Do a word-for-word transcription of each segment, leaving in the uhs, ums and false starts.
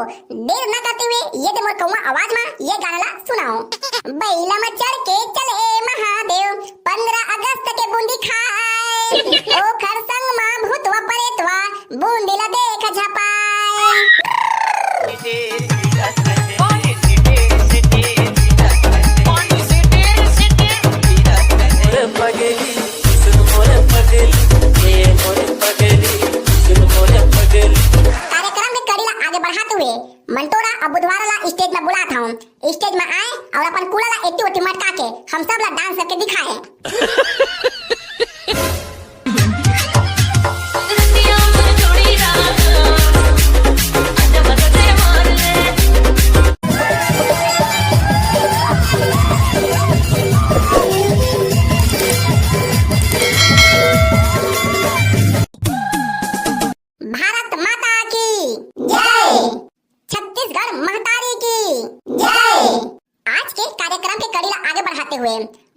देर न करते हुए ये दे मोर कौवा आवाज मा ये गाना ला सुनाओ। बैला म चढ़ के चले महादेव, पंद्रह अगस्त के बूंदी खाए। ओखर संग मा भूतवा परेतवा, बूंदी ला देख झपाए। कार्यक्रम के कड़ी ला आगे बढ़ाते हुए मंटोरा अउ बुधवारा ला स्टेज में बुलात हूँ। स्टेज में आए अउ अपन कूला ला एट्टी ओट्टी मटका के हम सब ला डांस करके दिखाए। भारत माता की जय। छत्तीसगढ़ महतारी की जय। आज के कार्यक्रम के कड़ी ला आगे बढ़ाते हुए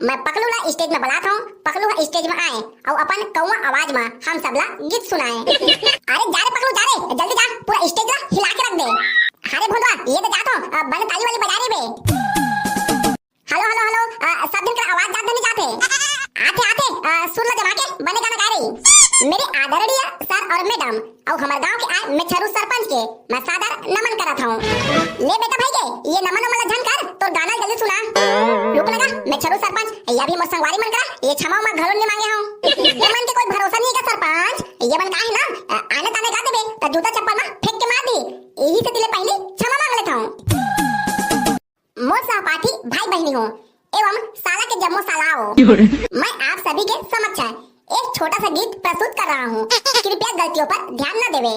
मैं पकलू ला स्टेज में बुलात हूँ। पकलू ह स्टेज में आए अउ अपन कौवा आवाज में हम सब ला गीत सुनाए। अरे जा रे पकलू, जा रे, जल्दी जा, पूरा स्टेज ला हिला के रख दे। अरे भोंदवा, ये तो जात हूँ, बने ताली वाली बजा रही बे। हेलो हेलो हेलो, सब दिन का आवाज जात नहीं जाते। आते आते सुर ला जमा के बने गाना गा रही। मेरे आदरणीय सर और मैडम अउ हमर गांव के आए मेछरू सरपंच के मैं सादर नमन करत हूँ। ले बेटा भाई के ये नमन उमन ला झन कर, तोर गाना जल्दी सुना। रुक ना गा, मेछरू सरपंच, ये भी मोर संगवारी मन करा ये छमा उमा घलो नहीं मांगे हूँ। ये मन के कोई भरोसा नहीं है सरपंच। ये मन का है ना, आने ताने गा देबे त जूता चप्पल में फेंक के मार दी। यही से तिले पहली छमा मांग लेता हूँ। मोर सहपाठी भाई बहिनी हो एवं साला के जम्मो साला हो, मैं आप सभी के समक्ष एक छोटा सा गीत प्रस्तुत कर रहा हूँ। कृपया गलतियों पर ध्यान न देवे।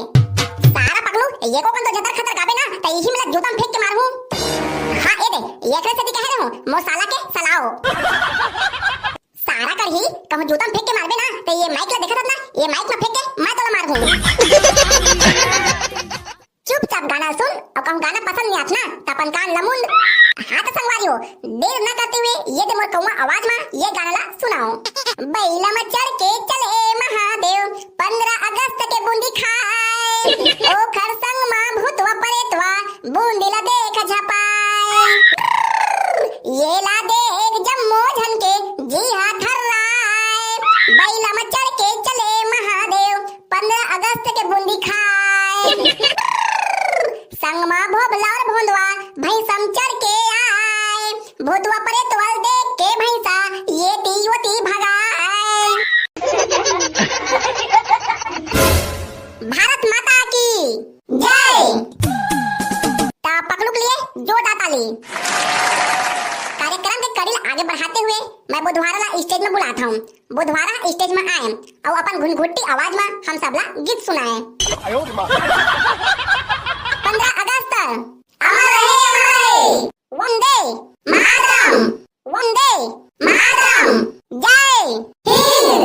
सारा पकलू, ये को कौन तो जतर खतर गाबे ना, त यही मिला जूता में फेंक के मारू। हाँ, ए दे, ये एकरे से कह रहे हो, मोर साला के सलाओ। सारा करही, कहूँ जूता में फेंक के मारबे ना, त ये माइक ला देखत ना, ये माइक में फेंक के मैं तोला मार दूँ। चुपचाप गाना सुन अउ कहूँ गाना पसंद नहीं आत ना, त अपन कान लमुंद। हाँ त संगवारी हो, देर न करते हुए ये दे मोर कौवा आवाज मा ये गाना ला सुनाओ। बैला म चढ़ के चले महादेव, पंद्रह अगस्त के बूंदी खाए। ओखर संग मा भूतवा परेतवा, बूंदी ला देख झपाए। ये ला देख जम्मो झन के जी हा थर्राए। बैला म चढ़ के चले महादेव, पंद्रह अगस्त के बूंदी खाए। संग मा भोभला अउ भोंदवा भैंसा म चढ़ के आए। भूतवा परेतवा ल देख के भैंसा ये ती वो ती भगाए। भारत माता की जय। त पकलू के लिए जोरदार ताली। कार्यक्रम के कड़ी ला आगे बढ़ाते हुए मैं बुधवारा ला स्टेज में बुलात हूँ। बुधवारा स्टेज में आए अउ अपन घुनघुट्टी आवाज में हम सबला गीत सुनाए। पंद्रह अगस्त अमर रहे, अमर रहे। वंदे मातरम, वंदे मातरम। जय हिंद।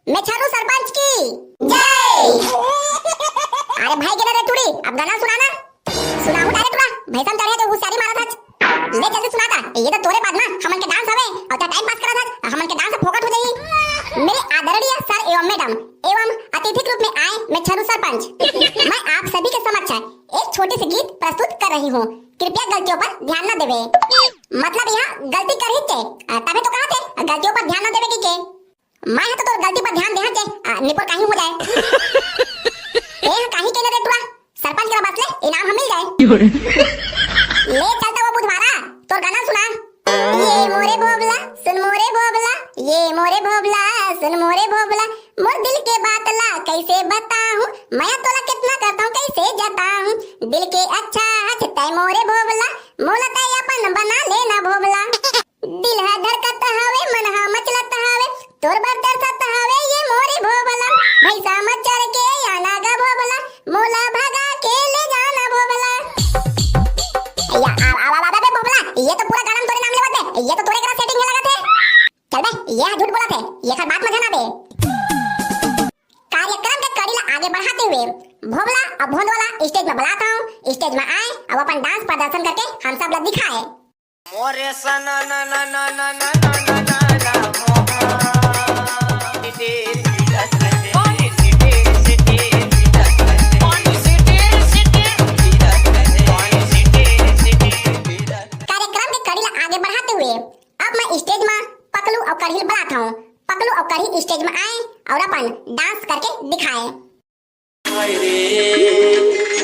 मेछरू सरपंच की जय। अरे भाई के रे टूरी, अब गाना सुना ना। सुनाहू डायरेक्ट बा, भैंसन चढ़े तो होशियारी मारत हच। ले जल्दी सुना ता, ये तो तोरे बाद ना हमन के डांस हवे अउ ता टाइम पास करत हच, हमन के डांस फोकट हो जाई। मेरे आदरणीय सर एवं मैडम एवं अतिथि के रूप में आए मेछरू सरपंच, मैं आप सभी के समक्ष एक छोटी सी गीत प्रस्तुत कर रही हूँ। कृपया गलतियों पर ध्यान न देवे। मतलब यहाँ गलती कर ही के, तभी तो कहा थे गलतियों पर ध्यान न देवे की के। मैं ह तो तोर गलती पर ध्यान देहा के, आ, निपोर काहीं हो जाए। ए ह काहीं के न रे टुरा, सरपंच के बस ले इनाम ह मिल जाए। ले चलता वो बुधवारा, तोर गाना सुना। ये मोरे भोभला, सुन मोरे भोभला, ये मोरे भोभला, सुन मोरे भोभला, मोर दिल के बात ला कैसे बताहूँ, मैं तोला कितना करता हूँ कैसे जताहूँ, दिल के अच्छा हच तै मोरे भोभला, मोला तै अपन बना लेना भोभला। दिल हा धड़कत हवे, मन हा मचलत हवे, तोर बर तरसत हवे ये मोरे भोभला। भैंसा म चढ़ के आना गा भोभला, मोला भगा के ले जाना भोभला। या, आ, आ, आ, आ, बे भोभला, ये तो पूरा गाना म तोरे नाम लेवत हे, ये तो तोरे करा सेटिंग हे लगत हे। चल बे, ये हा झूठ बोलत हे, ये हर बात म झन आबे। कार्यक्रम के कड़ी ला आगे बढ़ाते हुए भोभला अउ भोंदवा ला स्टेज में बुलाता हूँ, स्टेज में आए अउ अपन डांस प्रदर्शन करके हम सब ला दिखाए। मोरे सना ना ना ना ना ना ना ना ना ना। मोहा। पानी से तेल से तेल से तेल से तेल से तेल से तेल। stage में आए और अपन dance करके दिखाए। हाय रे,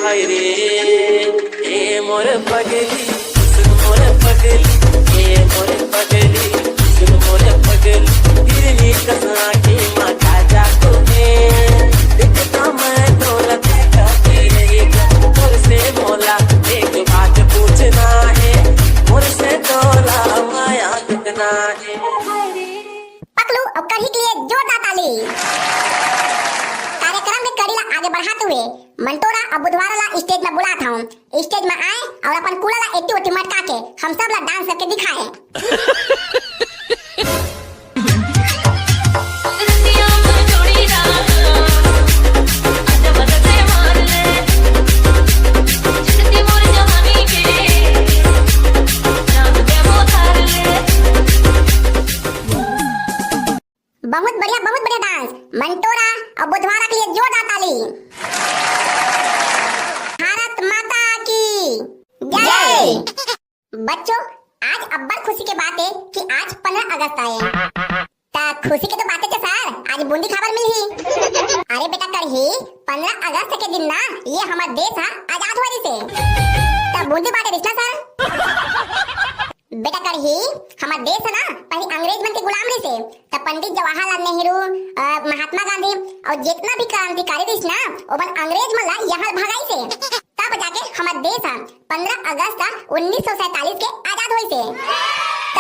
हाय रे, ए मोर पगली, सुन मोर पगली, ए मोर पगली, सुन मोर पगली, हिरनी कस आँखी मा काजल तोहे, देखता मैं डोलत रही, मोर से मोला एक बात पूछना है, मोर से तोला माया कितना है। पकलू और कढ़ी के लिए जोरदार ताली। कार्यक्रम के कड़ी ला आगे बढ़ाते हुए मंटोरा और बुधवारा ला stage में बुलात हूँ। Stage में आए और अपन कूला ला एट्टी ओट्टी मटका के हम सब ला dance करके दिखाए। बहुत बढ़िया, बहुत बढ़िया dance। मंटोरा और बुधवारा के लिए जोरदार ताली। भारत माता की जय। बच्चों, आज अब्बड़ खुशी के बात है कि आज पंद्रह अगस्त आए। ता खुशी के तो बात है sir, आज बूंदी खाबर मिलही। अरे बेटा कढ़ी, पंद्रह अगस्त के दिन ना ये हमर देश हा आजाद होए रिसे। ता बूंदी बांटे रिस ना sir। बेटा कढ़ी, हमर देश ह ना पहली अंग्रेज मन के गुलाम रहिसे, त पंडित जवाहरलाल नेहरू, अ, महात्मा गांधी और जितना भी क्रांतिकारी रहिस ना, ओमन अंग्रेज मन ला यहाँ भगाइसे। तब जाके हमर देश ह पंद्रह अगस्त उन्नीस सौ सैंतालीस के आजाद होइसे। त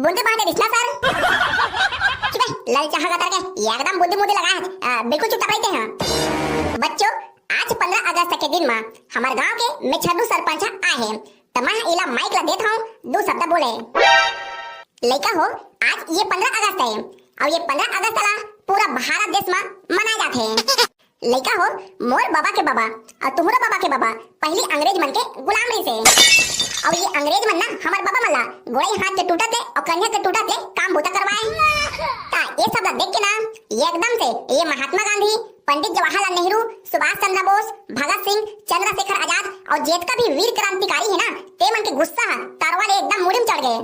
बूंदी बांटे रिस ना sir। चुप है, ललचाहा गतर के, एकदम बुद्धि मुद्धि लगा है, अ, बिल्कुल चुपचाप रहिते हैं। बच्चों, आज पंद्रह अगस्त के दिन मा हमर गांव के मेछरनू सरपंच आए हे। त मैं ह एला mic ला देत हूँ, दू शब्द बोले। लइका हो, आज ये पंद्रह अगस्त है और ये पंद्रह अगस्त ला पूरा भारत देश मा मनाए जाथे। लइका हो, मोर बाबा के बाबा और तुहरो बाबा के बाबा पहली अंग्रेज मन के गुलाम रहिसे। और ये अंग्रेज मन ना हमर बाबा मन ला गोड़ई हाथ के टूटत ले और कनिहा के टूटत ले काम बूता करवाए। ता ये सब ला देख के ना एकदम से ये महात्मा गांधी, पंडित जवाहरलाल नेहरू, सुभाष चंद्र बोस, भगत सिंह, चंद्रशेखर आजाद और जेतका भी वीर क्रांतिकारी हे ना, ते मन के गुस्सा ह तरवा ले एकदम मुड़ी म चढ़ गे।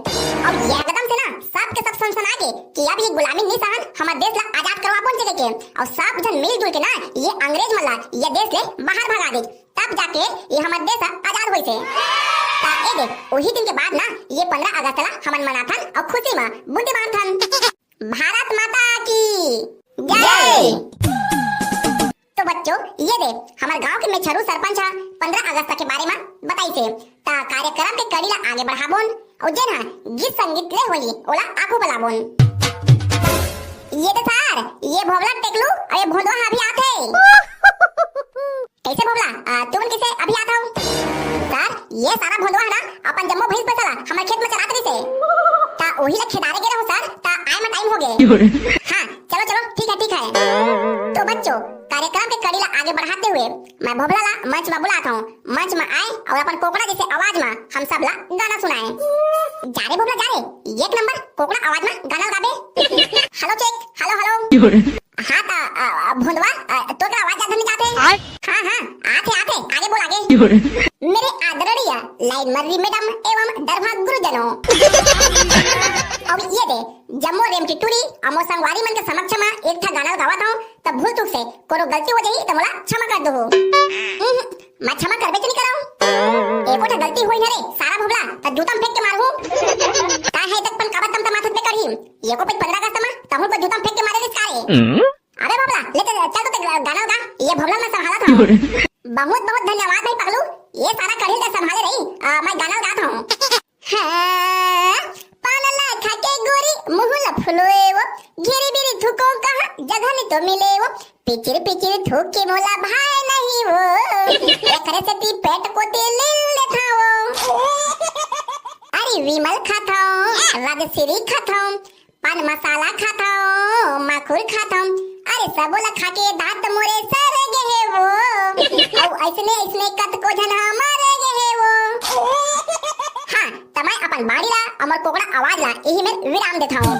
अउ एकदम से ना सबके सब सनसना गे कि अब ये गुलामी नी सहन, हमर देश ला आजाद करवाबोन कहिके। अउ सब झन मिलजुल के ना ये अंग्रेज मन ला ये देश ले बाहर भगा दे, तब जाके ये हमर देश ह आजाद होइसे। त ए दे, ओही दिन के बाद ना ये पंद्रह अगस्त ला हमन मनाथन अउ खुशी म बूंदी बांटथन। भारत माता की जय। तो बच्चों, ये दे हमर गांव के मेछरू सरपंच ह पंद्रह अगस्त के बारे म बताइसे। त कार्यक्रम के कड़ी ला आगे बढ़ाबोन अउ जेन ह गीत संगीत ले होही ओला आगू बलाबोन। ये दे sir, ये भोभला टेकलू अउ ये भोंदवा ह अभी आथे। कैसे भोभला, आ, तुमन कैसे अभी आत हव? Sir, ये सारा भोंदवा है ना अपन जम्मो भैंस भैंसा ला हमर खेत में चरात रहिसे। ता ओही ला खेदारे गे रहूं sir, ता आए में time हो गे। हाँ, चलो चलो, ठीक है ठीक है। तो बच्चों, कार्यक्रम के कड़ी ला आगे बढ़ाते हुए मैं भोभला ला मंच में बुलात हूँ। मंच में आए अउ अपन कोकड़ा जैसे आवाज में हम सब ला गाना सुनाए। जा रे भोभला जा रे, एक नंबर कोकड़ा आवाज में गाना गाबे। Hello check, hello hello। हाँ त, अ, अ, भोंदवा, अ, तोर करा आवाज ज्यादा नहीं जाते। आय। हाँ, हाँ, आथे, आथे, आगे बोल, आगे। मेरे आदरणीय लाइन मर्री मैडम एवं दरभा गुरुजनों। अब ये दे, जम्मो रेमटी टूरी, अमो संगवारी मन के समक्ष म एक ठा गाना गावत हूँ, त भूल चूक से कोनो गलती हो जाही त मोला क्षमा कर दो। हम्म, मैं क्षमा करबे च नहीं करऊँ। एको ठा गलती होई न रे, सारा भोभला, त जूता म फेंक के मारहूँ। का है तक पन काबर तमतमाथस बे कढ़ी? एको पच पंद्रह अगस्त म तहूँ को जूता म फेंक के मारे रिस का रे? अबे भोभला, ले चल, चल तो ते गाना गा, ये भोभला मैं संभालत हूँ। बहुत बहुत धन्यवाद भाई पगलू, ये सारा कढ़ी का संभाले रही, आ, मैं गाना गात हूँ। हाँ, पान ला खा के गोरी मुँह ला फुलोए वो, घेरी बेरी थूको कहाँ जगह नहीं तो मिले वो, पिचिर पिचिर थूकी मोला भाए नहीं वो, एकरे सेती पेट को तेल ले लेता वो। अरे विमल खाथो, राजश्री खाथो, पान मसाला खाथो, माखुर खाथो, अरे सबो ला खा के दांत मोरे सर गे हे वो। अउ अइसने अइसने कतको झन ह मर गे हे वो। हाँ, त मैं अपन बाड़ी ला, अमर कोकड़ा आवाज ला, यही में विराम देता हूँ।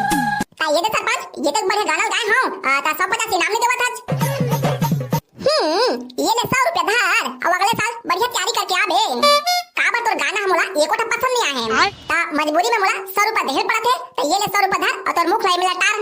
का ये दे सरपंच, ये तक बढ़िया गाना गाए हो, आ, ता सौ पचास इनाम नहीं देवत हच। हम्म, ये ले सौ रुपया धर, अउ अगले साल बढ़िया तैयारी करके आबे। काबर तोर गाना ह मोला एको ठा पसंद नहीं आए हे। आय। त मजबूरी में मोला सौ रुपया देहे पड़त हे, त ये ले सौ रुपया धर, अउ तोर मुख लाई मिला टार।